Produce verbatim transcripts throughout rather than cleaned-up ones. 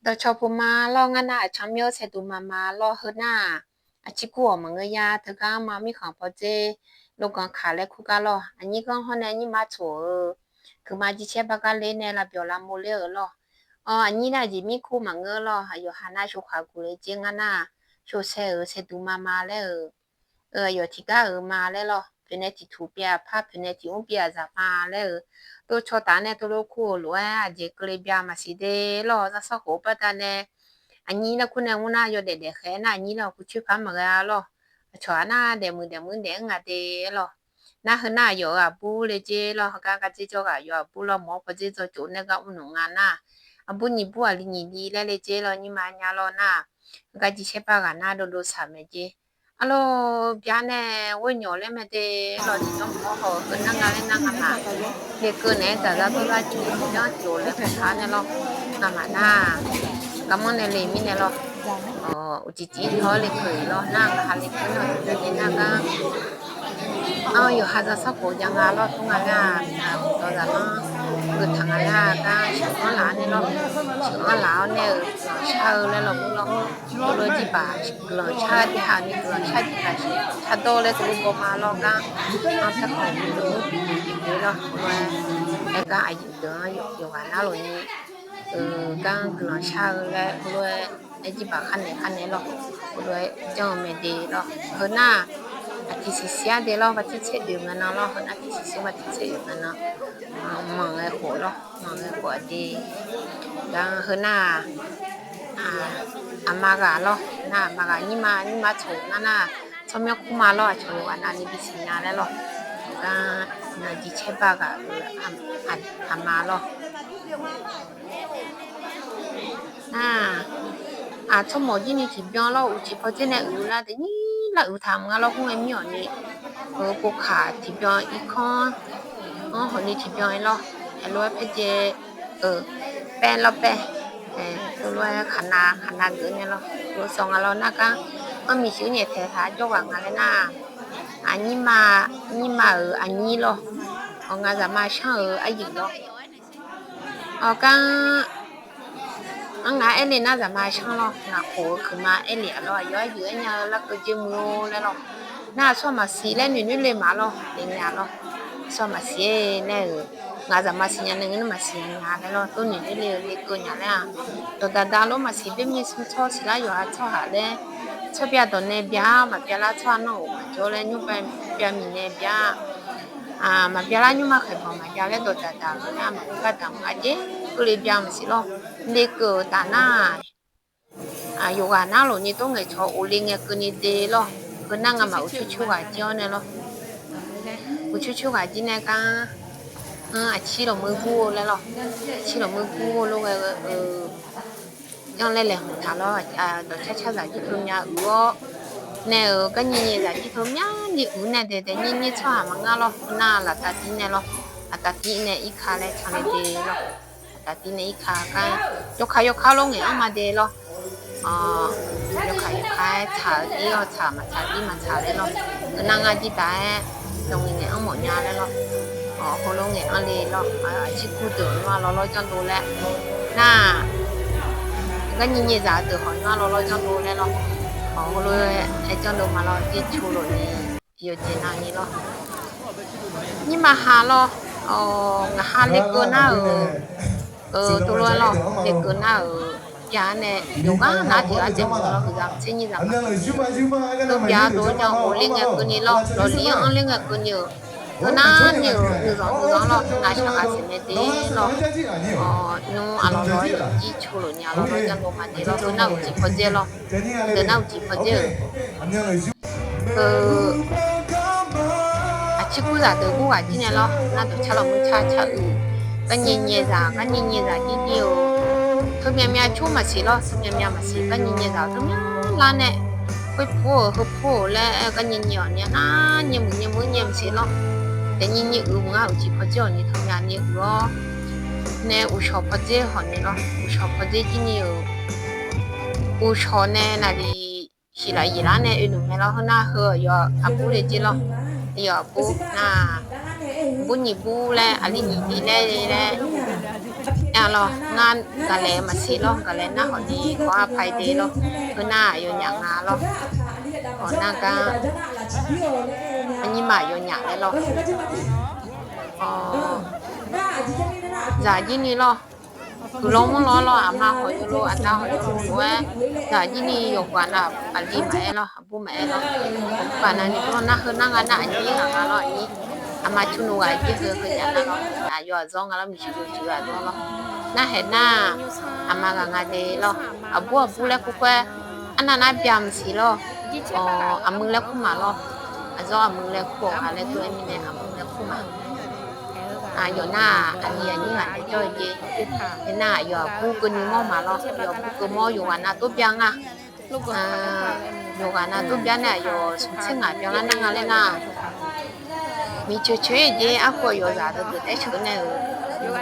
Dawqcawq puq ma lawr, ngar nar aqcawq mir-eu saeqduq ma ma lawr, heu nar-aq, aqcir kur-awq maqngeur ya, teugar ma mirkhanq pawdzer loganr kaq laer kur gar lawr, aqnyir ganr hawr nae nyirma tsoq-eu, guiqma jicaer bar gar ler nae lavbyawq lavmo ler-euq lawr. Awr, aqnyir nar aqjeq mir kur maqngeur lawr, aqyawf ha nar shawkaq guq le jer ngar nar, shawsae-euq saeqduq ma ma laer-euq, aqyawf tiqgar-euq ma laer lawr, poeqnae tiqtuq pyav aqpar, poeqnae tiq mr pyav aqzaq ma laer-euq, dovcaw taf nae tov lo kur-euq lof-aer aqjeq keuvle bya maqsiq de lawr, zarsar khof-eu baqdanae, aqnyir laer kur nae mr nar yawdaef daef khaeq-aer nar aqnyir laer-awq kur coer par maqghae-a lawr, aqcawq-aq nar daefmuiq daefmuiq daef-anr nga de lawr. Nar heu nar aqyawf-euq aqbur le jer lawr, heugar gar dzer jawr ghaq yawf aqbur lawr, mawq-awr pawdzer dzaw cof nae gar mrnmq nga nar, aqbur nyiq bur aqli nyiq li laer le jer lawr, nyirma nya lawr nar, heugar jicaer bar ghaq nar dovdov saq mae jer. Arlawr, bya nae ghoer nyawq laer mae de lawr, tiqjawr mawq-awr haw-eu heu nar nga laer nar ngamaf lekeuv naeq-aer dzaqzar dawrzar cof-eu tiqjawr cof laer kawqkar nae lawr, ngamaf nar garmanr nae le mirnae lawr, uqcif cif-ir tawr-awr lekeuv-iq lawr nar, ngaq ha lekeuv nar-aq, tiqjawr nae nar gar, anr yawqha zarsar khof ja nga lawr, tmr nga nar-aq, dawqzaq lanr geuftaq nga nar gar, sheuq-anr laf-awr nae lawr, sheuq-anr laf-awr nae-euq guiqlanq shar-eu laer lawr mr lawr, heulof-aer jirbaq guiqlanq shar-eu tiqha ni guiqlanq shar tiqha shardawr laer teulof baw ma lawr gar, anr paerkhanq-eu deuq-anr bif bif bif le lawr, heulof-aer aer gar aqyuif deuq-anr yawqghaq nar lof ni, gar guiqlanq shar-eu laer heulof-aer, aer jirbaq khar naeq khar naeq lawr, heulof-aer janr-eu mae de lawr, heu nar-aq, aqtiq siqsiq-ar de lawr, bartir tser oeq ngae nan lawr, heu nar tiq siqsiq bartir tser oeq ngae nan, manq ghae khof lawr, manq ghae khof-aq de. Gar heu nar-aq, aqma ghaq lawr, nar aqma ghaq nyirma, nyirma tsoq ngar nar, tsawrmyanr kur ma lawr, aqcawq yawqghaq navni bisiq nya laer lawr, gar naq jicaer bar ghaq-euq aqma lawr. Nar-aq, tsawrmawq jir ni tiqbyan lawr, uqcif pawdzer nae uiq lar deuq nyir lar uiq taq mq nga lawr, khoerngae mir-awq ni, heu povkaq tiqbyan irkanr-anr hawq ni tiqbyan-ir lawr, aerlof-aer paerdzae-eu paer lawr paer, teulof-aer khaqnav khaqnav geuf nae lawr, lof sawq nga lawr nar gar, anr miqshuir nyaeftaeq taq-aer jawrghaq nga laer nar-aq, aqnyir ma, nyir ma-euq aqnyir lawr, awq ngaq zaqma shanr-euq aryuif lawr, awq gar Anr ngaq aer le nar zaqma shanr lawr, ngaq khof-eu kuiq ma aer le-aq lawr, aqyawf aryuif aer nya-eu larkeuv dzer muiq-or laer lawr. Nar aqsur maqsiq laer noeq noeq le ma lawr, le nya lawr. Aqsur maqsiq-aer laer-euq, ngaq zaqma siqnya nae ngeur nar maqsiq nya nya laer lawr, tov noeq noeq le-eu lekeuv nya laer-aq. Dawqdaq daq lof maqsiq byaer mir smr tsawr siqlar yawqha tsawrhaq laer, tsawrbyaq dawq nae bya-ar maqbyav lar tsawrhaq nanr-euq maqjawr laer nymr byav miqnae bya maqbyav lar nymrma khaeq banq maqbyav laer dawqdaq daq-euq nar maqbyav gar daq maqbyav jeq keuvle bya maqsiq lawr. Lekeuv-euq taf nar-aq, yawqghaq nar lofni tov ngaeqcawq of le ngae keuvni de lawr. Heu nar ngamaf uqcoer coer ghaq jir-awr nae lawr. Uqcoer coer ghaq jir nae gar, anr aqcir lawqmuir gur-eu laer lawr. Aqcir lawqmuir gur-eu lof ghae-eu, yanr laer laeqhmq taq lawr. Dawqcar car zaq jir teu myav uiq-awr nae-euq gar nyiq nyiq zaq jir teu myani uiq nae daeq daeq nyir nyir tsawrhaq maqngar lawr. Heu nar laftav tiv nae lawr. Laftav tiv nae irka laer can le de lawr. Laftav tiv nae irka gar, yawkaq yawkaq lof ngaeq-anr ma de lawr. Yawkaq yawkaq-aer tsaq-eu ir-awr tsaq maqtsaq ir maqtsaq laer lawr. Heu nar ngar jir taf-aer dawq ngaeq ngaeq-anr mawf nya laer lawr. Heulof ngaeq-anr le lawr. Aqcir kur deuq nymr-a lawr lawr janrdov laer. Nar-aq, gar nyiq nyiq zaq deuq hawq nymr-a lawr lawr janrdov laer lawr. Heulof-aer janrdov ma lawr, jircoer lofni yawqjeq navni lawr. Nyirma ha lawr. Ngaq ha lekeuv nar-euq, tov lof-aer lawr, lekeuv nar-euq, bya nae yawqghaq nar tiq ghaq dzae mq lawr, huiqzaq tser nyir zaq ma. Tov bya dov-aer jan of le ngae keuvni lawr, lawqliq-anr anr le ngae keuvni-euq, tov nar ni-euq nuizanq nuizanq lawr, navshaq ghaq saeq nae de lawr. Nymr-a lawr lawr, jircoer lofni-a lawr lawr janrdov ma de lawr, tov nar uqcif pawdzer lawr. Deuq nar uqcif pawdzer-euq Eu, aqcir kur zaq deuq gur ghaq jir nae lawr, nar dawqcar lawqmuir car car uiq, gar nyiq nyiq zaq, gar nyiq nyiq zaq jir jir-eu, teu myav myav coer maqsiq lawr, teu myav myav maqsiq, gar nyiq nyiq zaq teu myav lar nae, khoer pur-euq heu pur-euq laer gar nyiq nyiq awq ni nar nyae muiq nyae muiq nyae maqsiq lawr. Daef nyiq nyiq uiq mq-a uqcif pawdzer awq ni teu myav ni uiq-awr nae uqshawq pawdzer hawq ni lawr, uqshawq pawdzer jir ni-euq, uqshawq nae naqliq siqlaq yiqlar nae oe nmq mae lawr. Heu nar heu yawf aqbur le jer lawr. Yawf aqbur nar, bur nyiq bur laer aqli nyiq li laer laer Nar lawr, ngar gaqlaeq maqsiq lawr, gaqlaeq nar hawq ni kawv-a paq-ir de lawr. Heu nar aqyawfnyaf nga lawr. Awq, nar gar aqnyir ma aqyawfnyaf laer lawr. Zaq jir ni lawr. Guiqlanq mr lawr lawr, aqma hawq yawlov, aqda hawq yawlov lof-aer, zaq jir ni yawqghaq nav aqli maqaer lawr, aqbur maqaer lawr. Aqbur ghaq nav ni lawr, nar heu nar nga nar aqnyir ghaq nga lawr, aqnyir. Aqma cur nuv ghaq jir heu heu jav nar lawr, aqyawf aqzawr nga lawr, miqshuq yawqjeq aqzawr lawr. Nar haeq nar, aqma ghaq nga de lawr. Aqbur aqbur laer kur khoer, arnav nar bya maqsiq lawr. Awq, aqmuiq laer kur ma lawr. Aqzawr aqmuiq laer kur-awq ha laer kur-aer mirnae aqmuiq laer kur ma. Aqyawf nar aqli aqnyir ghaq nae jawr-eu jeq. Aernar aqyawf aqbur keuvni mawr ma lawr. Aqyawf aqbur keuv mawr yawqghaq nav tov bya nga. Yawqghaq nav tov bya nae aqyawf smq tser ngaq byanlar nar nga laer nar, miqcoeq coeq-ir jeq arkhof yawqzaq deuq deuq taef sheuq nae-euq,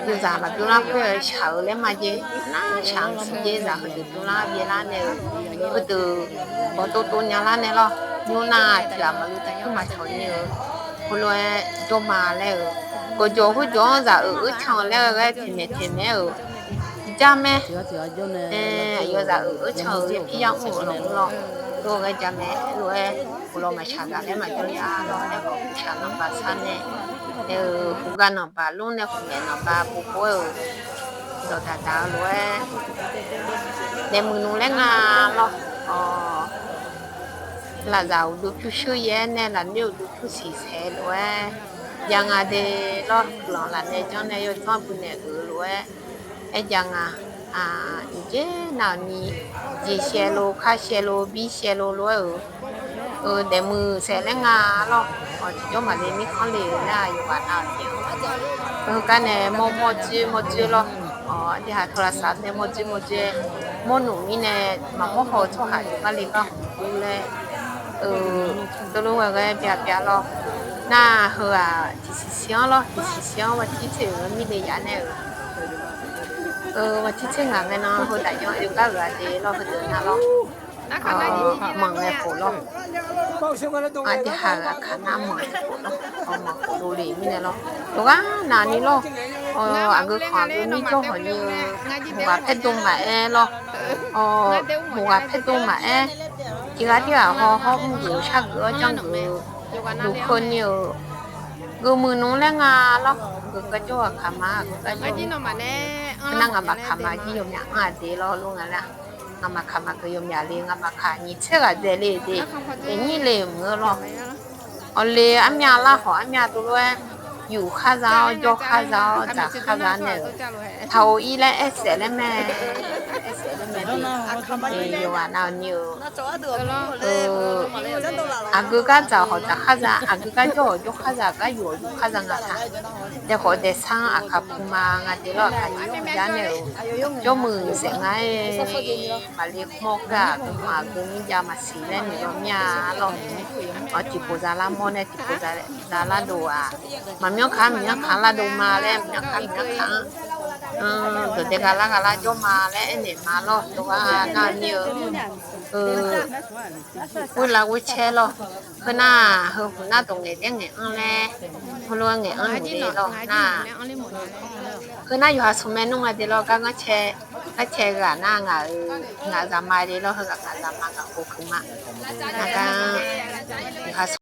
yawqzaq maqbyanlar khoer shaq-euq laer ma jeq. Nar shaq maqsiq jeq zaq heudeuq byanlar byaelar nae-euq, heudeuq bawqtov tov nya lar nae lawr. Nymr nar tiq ghaq maqlu taq kar maqcawq ni-euq, heulof-aer jawr ma laer-euq, gawqjawq khoerjawq-anr zaq uiq uir can-eu laer ghae tiqmaeq tiqmaeq-euq, jar mae. Aqyawf zaq uiq uir can-euq yaer pir yar mr-euq lawq mr lawr. Lof-aer jar mae, lof-aer uqlawq maqshaq gaq laer maqjawr ya lawr nae, uqshaq nanqbaq sar nae, nae-euq huqghav nanqbaq lmr nae, huqmaeq nanqbaq bofkhof-aer-euq, dawqdaq daq-eu lof-aer, daefmuiq nmr laer nga lawr. Lafzaq uqduq pyurshuir yaer nae, lafnoer uqduq pyursiq saeq lof-aer, jav nga de lawr. Guiqlanq lafnae janr nae yawdzanr bui naeq-euq lof-aer, aer jav nga. Iqjeq nav-euq ni, jeq shaev lo, khar shaev lo, bir shaev lo lof-aer-euq, daefmuiq saeq laer nga lawr. Awq, tiqjawr maqle mirkhanr le-euq laer-aq, yawqghaq nav-euq jeq-anr, heugar nae mawr mawr dzoer mawr dzoer lawr. Awq, aqdui ha tawq lafsaf nae mawr dzoer mawr dzoer, mawr nmr mirnae maqmawr haw-eu tsawrhaq yawqgar le gar hmq dur laer, teulof ghae ghae byav byav lawr. Nar heu-aq tiqsiq siq-anr lawr, tiqsiq siq-anr maqtir tser-euq mirle yaf nae-euq, maqtir tser ngaq ngae nan heu daf jan oe gar-euq-a de lawr, heudeuq nar lawr. Manq ngae khof lawr. Aqdui ha-euq aqkaq nar manq ngae khof lawr. Manq khof dovle mirnae lawr. Yawqghaq nav ni lawr. Aqgeu khanq aqgeu mir jawr hawq ni-eu, moqghaq paer dov maqaer lawr. Moqghaq paer dov maqaer, tiq ghaq tirghaq haw hawr mr geuf shar geuf-awr janr geuf-eu, duq keuvni-euq, geufmuiq nmr laer nga lawr. Geuf gar jawr aqkaq ma, geuf gar jawr-eu mirkhanq, nar ngaqmaq kaq ma jir yawmyaq anr-aq de lawr lof nga laer. Ngaqmaq kaq ma geuf yawmyaq le, ngaqmaq kaq nyiq tser ghaq dzaeq le de, daefnyir le mq-eu lawr. Awq le, armyav lar hawq armyav dov lof-aer, yuf khar za-awr jawr khar za-awr dzaq khar za nae-euq, taq-eu ir laer aer saef laer mae. Aer saef laer mae de. Yawqghaq nav-euq ni-euq, aqgeu gar dzaq hawq dzaq khar za, aqgeu gar jawr hawq jawr khar za, gar yuf hawq yuf khar za nga taq. Daekhawf daesar-anr aqkaq pu ma nga de lawr, aqkaq nyiq jar nae-euq, jawrmuiq saef nga-aer, maqle mawr kar-aq, aqgeu khanq aqgeu mir jav maqsiq laer noeq law mir-a lawr. Awq, tiqpov za lar mawr nae tiqpov za lar dov-aq, maqmyanr kaq maqmyanr kaq lar dov ma laer, maqmyanr kaq maqmyanr kaq-anr, dawqdae gha lar gha lar jawr ma laer aernaeq ma lawr. Tov ghaq nar-eu mir-eu, khoerlav ghoer caer lawr. Heu nar, heu hmq nar dawq ngaeq daer ngaeq anr laer, heulof-aer ngaeq anr naeq le lawr nar. Heu nar yawqha smq mae nmr nga de lawr, gar ngar cae, gar cae ghaq nar ngaq-euq, ngaq zaqma de lawr, heughaq ngaq zaqma ngaq khof kuiq ma. Nar gar, yawqha